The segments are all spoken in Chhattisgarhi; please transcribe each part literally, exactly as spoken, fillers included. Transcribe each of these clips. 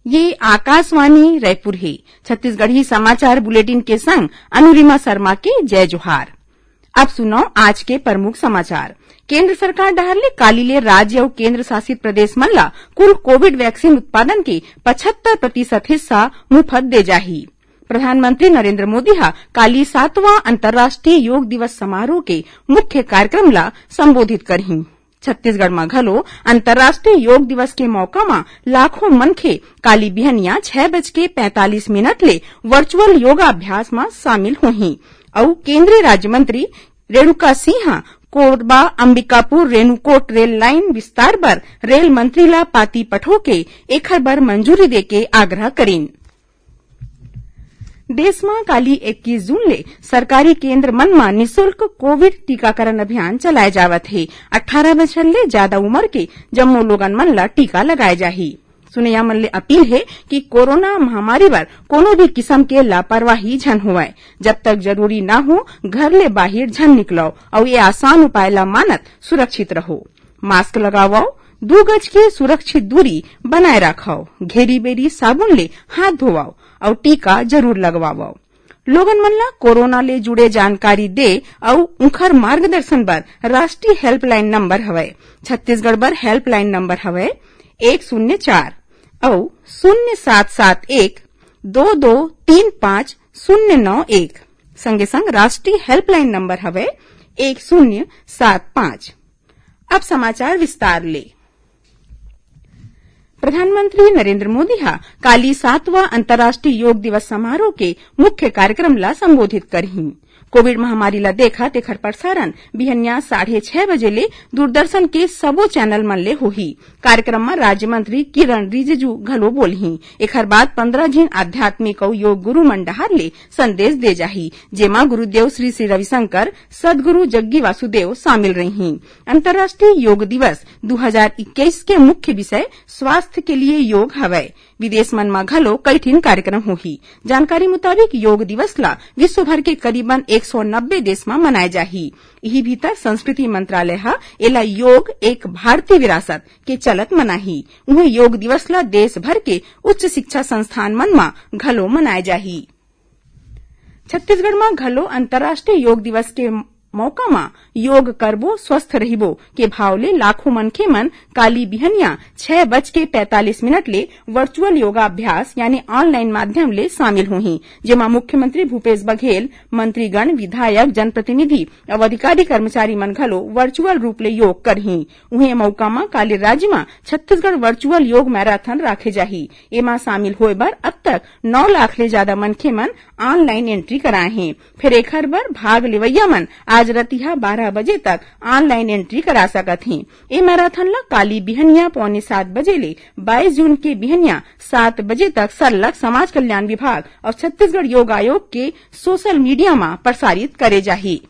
ये आकाशवाणी रायपुर हे। छत्तीसगढ़ी समाचार बुलेटिन के संग अनुरिमा शर्मा के जय जोहार। अब सुनव आज के प्रमुख समाचार। केंद्र सरकार डहार ले काली ले राज्य अउ केंद्र शासित प्रदेश मन ला कुल कोविड वैक्सीन उत्पादन के पचहत्तर प्रतिशत हिस्सा मुफत दे जाही। प्रधानमंत्री नरेंद्र मोदी ह काली सातवां अंतर्राष्ट्रीय योग दिवस समारोह के मुख्य कार्यक्रम ला संबोधित करही। छत्तीसगढ़ म घलो अंतर्राष्ट्रीय योग दिवस के मौका म लाखों मनखे काली बिहनिया छह बज के पैंतालीस मिनट ले वर्चुअल योगाभ्यास म शामिल होही अउ केंद्रीय राज्य मंत्री रेणुका सिंह ह कोरबा अंबिकापुर रेणुकोट रेल लाइन विस्तार बर रेल मंत्री ला पाती पठो के एखर बर मंजूरी दे के आग्रह करिन। देश म काली इक्कीस जून ले सरकारी केंद्र मन म निशुल्क कोविड टीकाकरण अभियान चलाए जावत हे। अट्ठारह बछर ले जादा उमर के जम्मो लोगन मन ल टीका लगाए जाही। सुनइया मन ले अपील हे कि कोरोना महामारी बर कोनो भी किसम के लापरवाही झन होवय। जब तक जरूरी ना हो, घर ले बाहिर झन निकलव अउ ये आसान उपाय ल मानत सुरक्षित रहो। मास्क लगावव, दू गज के सुरक्षित दूरी बनाए राखव, घेरी-बेरी साबुन ले हाथ धोवव अउ टीका जरूर लगवावव। लोगन मन ल कोरोना ले जुड़े जानकारी दे अउ उंखर मार्गदर्शन बर राष्ट्रीय हेल्पलाइन नंबर हवय। छत्तीसगढ़ बर हेल्पलाइन नंबर हवय एक शून्य चार अउ शून्य सात सात एक दो दो तीन पाँच शून्य नौ एक। संगे संग राष्ट्रीय हेल्पलाइन नंबर हवय एक शून्य सात पाँच। अब समाचार विस्तार ले। प्रधानमंत्री नरेंद्र मोदी ह काली सातवां अंतर्राष्ट्रीय योग दिवस समारोह के मुख्य कार्यक्रम ला संबोधित करही। कोविड महामारी ला देखत एखर प्रसारण बिहनिया साढ़े छह बजे ले दूरदर्शन के सबो चैनल मन ले होही। कार्यक्रम म राज्य मंत्री किरण रिजिजू घलो बोलही। एखर बाद पन्द्रह झिन आध्यात्मिक अउ योग गुरु मन डहार ले संदेश दे जाही, जेमा गुरुदेव श्री श्री रविशंकर, सदगुरु जग्गी वासुदेव शामिल रहिही। अंतर्राष्ट्रीय योग दिवस दू हजार इक्कीस के मुख्य विषय स्वास्थ्य के लिए योग हवय। विदेश मन म घलो कई ठिन कार्यक्रम होही। जानकारी मुताबिक योग दिवस ला विश्व भर के करीबन एक सौ नब्बे देश म मनाए जाही। इही भीतर संस्कृति मंत्रालय ह एला योग एक भारतीय विरासत के चलत मनाही। उहें योग दिवस ला देश भर के उच्च शिक्षा संस्थान मन म घलो मनाए जाही। छत्तीसगढ़ म घलो अंतर्राष्ट्रीय योग दिवस के मौका म योग करबो, स्वस्थ रहिबो के भाव ले लाखों मनखे मन काली बिहनिया छह बज के पैंतालीस मिनट ले वर्चुअल योगाभ्यास यानी ऑनलाइन माध्यम ले शामिल होही, जेमा मुख्यमंत्री भूपेश बघेल, मंत्रीगण, विधायक, जनप्रतिनिधि अउ अधिकारी कर्मचारी मन घलो वर्चुअल रूप ले योग करही। उहें, ए मौका म काली राज्य म छत्तीसगढ़ वर्चुअल योग मैराथन राखे जाही। एमा शामिल होय बर अब तक नौ लाख ले जादा मनखे मन ऑनलाइन एंट्री कराए हें। फेर एखर बर भाग लेवइया मन आज रतिहा बारह बजे तक ऑनलाइन एंट्री करा सकत हें। ए मैराथन ल काली बिहनिया पौने सात बजे ले बाईस जून के बिहनिया सात बजे तक सरलग समाज कल्याण विभाग अउ छत्तीसगढ़ योग आयोग के सोशल मीडिया म प्रसारित करे जाही।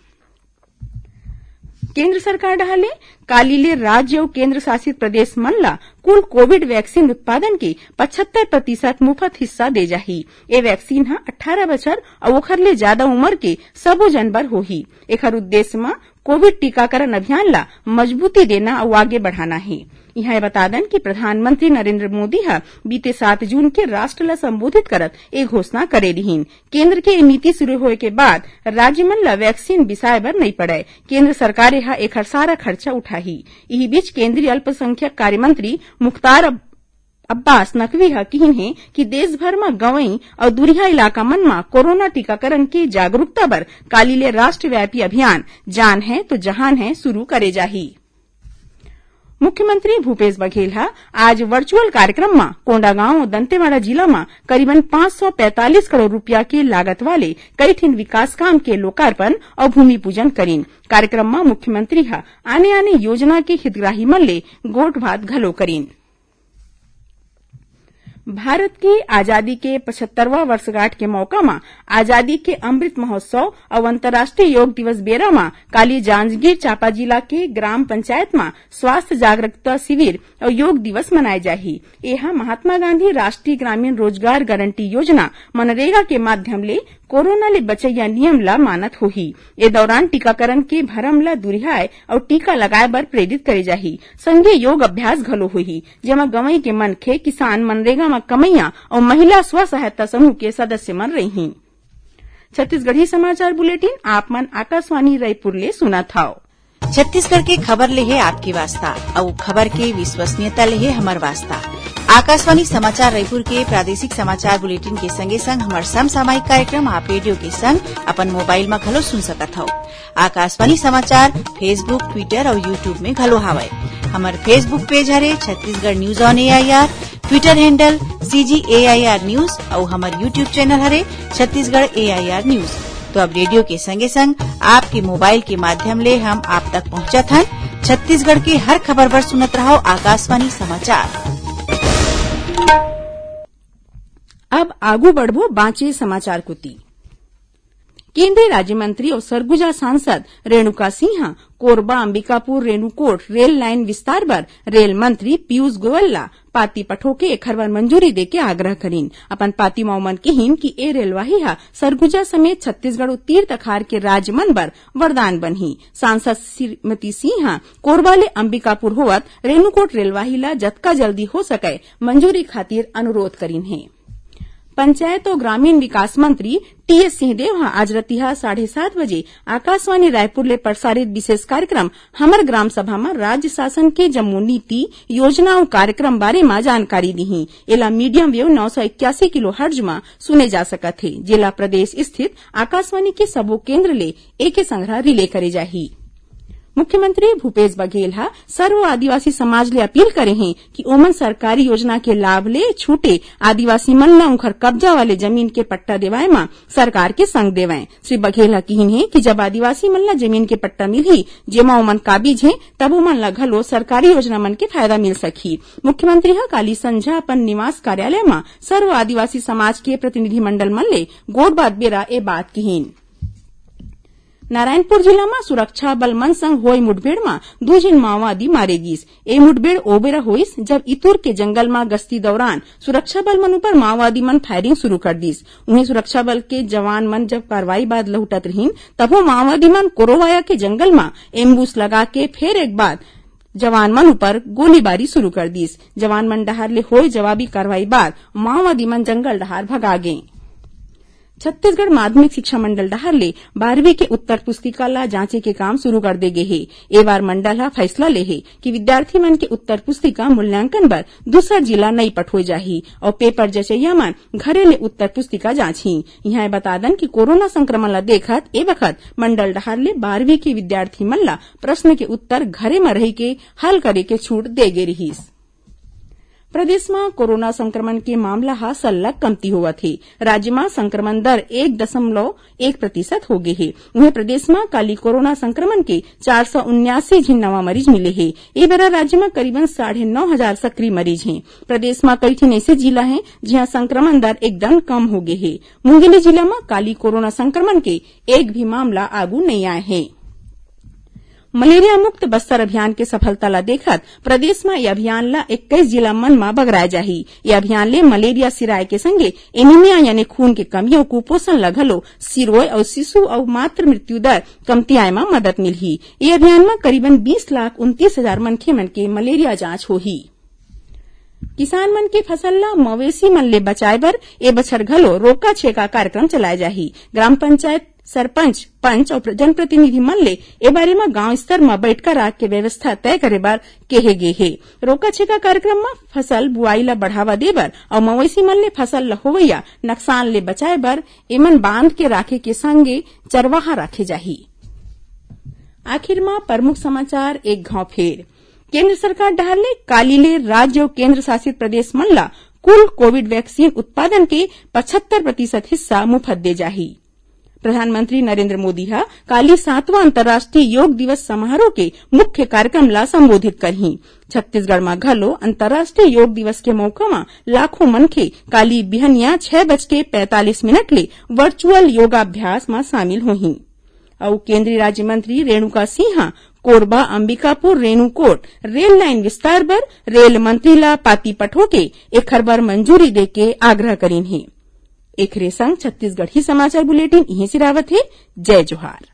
केंद्र सरकार डहार ले काली ले राज्य अउ केंद्र शासित प्रदेश मन ला कुल कोविड वैक्सीन उत्पादन के पचहत्तर प्रतिशत मुफत हिस्सा दे जाही। ए वैक्सीन ह अट्ठारह बछर अउ ओखर ले जादा उमर के सबो जन बर होही। एखर उद्देश्य म कोविड टीकाकरण अभियान ला मजबूती देना अउ आगे बढ़ाना हे। इहां ए बता दन कि प्रधानमंत्री नरेंद्र मोदी ह बीते सात जून के राष्ट्र ला संबोधित करत ए घोषणा करे रिहीन। केंद्र के ए नीति शुरू होए के बाद राज्य मन ला वैक्सीन बिसाए बर नइ पड़य। केंद्र सरकार ह एखर सारा खर्चा उठाही। इही बीच केंद्रीय अल्पसंख्यक कार्य मंत्री मुख्तार अब-, अब्बास नकवी ह किहिन हे कि देश भर म गंवई अउ दुरिहा इलाका मन म कोरोना टीकाकरण के जागरूकता बर काली ले राष्ट्रव्यापी अभियान जान है तो जहान है शुरू करे जाही। मुख्यमंत्री भूपेश बघेल ह आज वर्चुअल कार्यक्रम म कोंडागांव अउ दंतेवाड़ा जिला म करीबन पाँच सौ पैंतालीस करोड़ रुपया के लागत वाले कई ठिन विकास काम के लोकार्पण अउ भूमि पूजन करिन। कार्यक्रम म मुख्यमंत्री ह आने-आने योजना के हितग्राही मन ले गोठ बात घलो करिन। भारत के आजादी के पचहत्तरवां वर्षगांठ के मौका म आजादी के अमृत महोत्सव अउ अंतर्राष्ट्रीय योग दिवस बेरा म काली जांजगीर चांपा जिला के ग्राम पंचायत म स्वास्थ्य जागरूकता शिविर अउ योग दिवस मनाए जाही। एहा महात्मा गांधी राष्ट्रीय ग्रामीण रोजगार गारंटी योजना, मनरेगा, के माध्यम ले कोरोना ले बचइया नियम ल मानत होही। ए दौरान टीकाकरण के भरम ल दुरिहाए अउ टीका लगाए बर प्रेरित करे जाही। संगे योग अभ्यास घलो होही, जेमा गंवई के मनखे, किसान, मनरेगा म कमैया अउ महिला स्व सहायता समूह के सदस्य मन रहिहीं। छत्तीसगढ़ी समाचार बुलेटिन आप मन आकाशवाणी रायपुर ले सुनत हव। छत्तीसगढ़ के खबर ले हे आपके वास्ता, अउ खबर के विश्वसनीयता ले हे हमर वास्ता। आकाशवाणी समाचार रायपुर के प्रादेशिक समाचार बुलेटिन के संगे संग हमर समसामयिक कार्यक्रम आप रेडियो के संग अपन मोबाइल म घलो सुन सकत हव। आकाशवाणी समाचार Facebook, Twitter अउ YouTube में घलो हावय। हमर Facebook पेज हरे Chhattisgarh News on A I R, Twitter handle C G A I R News अउ हमर YouTube चैनल हरे Chhattisgarh A I R News। तो अब रेडियो के संगे संग आपके मोबाइल के माध्यम ले हम आप तक पहुंचत हन छत्तीसगढ़ के हर खबर बर सुनत रहव आकाशवाणी समाचार। अब आगू बढ़बो बांचे समाचार कोती। केंद्रीय राज्य मंत्री अउ सरगुजा सांसद रेणुका सिंह ह कोरबा अंबिकापुर रेणुकूट रेल लाइन विस्तार बर रेल मंत्री पीयूष गोयल ला पाती पठो के एखर बर मंजूरी दे के आग्रह करिन। अपन पाती म ओमन किहिन कि ए रेलवाही ह सरगुजा समेत छत्तीसगढ़ अउ तीर तखार के राज्य मन बर वरदान बनही। सांसद श्रीमती सिंह ह कोरबा ले अंबिकापुर होवत रेणुकूट रेलवाही ला जतका जल्दी हो सकय मंजूरी खातिर अनुरोध करिन हे। पंचायत अउ ग्रामीण विकास मंत्री टीएस सिंहदेव ह आज रतिहा साढ़े सात बजे आकाशवाणी रायपुर ले प्रसारित विशेष कार्यक्रम हमर ग्राम सभा म राज्य शासन के जम्मो नीति, योजना अउ कार्यक्रम बारे म जानकारी दिही। एला मीडियम वेव नौ सौ इक्यासी किलो हर्ट्ज म सुने जा सकत हे, जेला प्रदेश स्थित आकाशवाणी के सबो केंद्र ले एके संघरा रिले करे जाही। मुख्यमंत्री भूपेश बघेल ह सर्व आदिवासी समाज ले अपील करे हे कि ओमन सरकारी योजना के लाभ ले छूटे आदिवासी मन ल उंखर कब्जा वाले जमीन के पट्टा देवाय म सरकार के संग देवय। श्री बघेल ह किहिन हे कि जब आदिवासी मन ल जमीन के पट्टा मिलही, जेमा ओमन काबिज हे, तब ओमन ल घलो सरकारी योजना मन के फायदा मिल सकही। मुख्यमंत्री ह काली संझा अपन निवास कार्यालय म सर्व आदिवासी समाज के प्रतिनिधिमंडल मन ले गोठबात बेरा ए बात किहिन। नारायणपुर जिला म सुरक्षा बल मन संग होय मुठभेड़ म दू झिन माओवादी मारे गीस। ए मुठभेड़ ओ बेरा होइस, जब इतुर के जंगल म गश्ती दौरान सुरक्षा बल मन ऊपर माओवादी मन फायरिंग शुरू कर दीस। उहें, सुरक्षा बल के जवान मन जब कार्रवाई बाद लहुटत रहिन, तभो माओवादी मन कोरोवाया के जंगल म एम्बुश लगा के फेर एक बार जवान मन ऊपर गोलीबारी शुरू कर दीस। जवान मन डहार ले होय जवाबी कार्रवाई बाद माओवादी मन जंगल डहार भगा गें। छत्तीसगढ़ माध्यमिक शिक्षा मंडल डहार ले बारहवीं के उत्तर पुस्तिका ला जांचे के काम शुरू कर दे गे हे। ए बार मंडल ह फैसला ले हे कि विद्यार्थी मन के उत्तर पुस्तिका मूल्यांकन बर दूसर जिला नइ पठोय जाही अउ पेपर जचइया मन घरे ले उत्तर पुस्तिका जांचही। इहां ए बता दन कि कोरोना संक्रमण ला देखत ए बखत मंडल डहार ले बारहवीं के विद्यार्थी मन ला प्रश्न के उत्तर घरे म रहि के हल करे के छूट दे गे रिहिस। प्रदेश म कोरोना संक्रमण के मामला ह सल्लग कमती होवत हे। राज्य म संक्रमण दर एक दशमलव एक प्रतिशत हो गे हे। उहें, प्रदेश म काली कोरोना संक्रमण के चार सौ उन्यासी झिन नवा मरीज मिले हे। ए बेरा राज्य म करीबन साढ़े नौ हजार सक्रिय मरीज हे। प्रदेश म कई ठिन ऐसे जिला हे, जिहां संक्रमण दर एकदम कम हो गे हे। मुंगेली जिला म काली कोरोना संक्रमण के एक भी मामला आगू नइ आए हे। मलेरिया मुक्त बस्तर अभियान के सफलता ला देखत प्रदेश म ये अभियान ला इक्कीस जिला मन म बगराए जाही। ये अभियान ले मलेरिया सिराए के संगे एनीमिया यानी खून के कमी अउ कुपोषण ला घलो सिरोय अउ शिशु अउ मातृ मृत्यु दर कमतियाए म मदद मिलही। ये अभियान म करीबन बीस लाख उनतीस हजार मनखे मन के मलेरिया जांच होही। किसान मन के फसल ला मवेशी मन ले बचाए बर ए बछर घलो रोका छेका कार्यक्रम चलाए जाही। ग्राम पंचायत, सरपंच, पंच अउ प्र-, जनप्रतिनिधि मन ले ए बारे म गांव स्तर म बैठका राख के व्यवस्था तय करे बर केहे गे हे। रोका छेका कार्यक्रम म फसल बुआई ला बढ़ावा दे बर अउ मवेशी मन ले फसल ला होवइया नकसान ले बचाए बर एमन बांध के राखे के संगे चरवाहा राखे जाही। आखिर म प्रमुख समाचार एक घाव फेर। केंद्र सरकार डहार ले काली ले राज्य अउ केंद्र शासित प्रदेश मन ला कुल कोविड वैक्सीन उत्पादन के पचहत्तर प्रतिशत हिस्सा मुफ्त दे जाही। प्रधानमंत्री नरेंद्र मोदी ह काली सातवां अंतर्राष्ट्रीय योग दिवस समारोह के मुख्य कार्यक्रम ला संबोधित करही। छत्तीसगढ़ म घलो अंतर्राष्ट्रीय योग दिवस के मौका म लाखों मनखे काली बिहनिया छह बज के पैंतालीस मिनट ले वर्चुअल योगाभ्यास म शामिल होही। अउ केंद्रीय राज्य मंत्री रेणुका सिंह ह कोरबा, अंबिकापुर, रेणुकूट रेल लाइन विस्तार बर रेल मंत्री ला पाती पठो के एखर बर मंजूरी दे के आग्रह करिन हे। एखरे संग छत्तीसगढ़ी समाचार बुलेटिन इहें सिरावत हे। जय जोहार।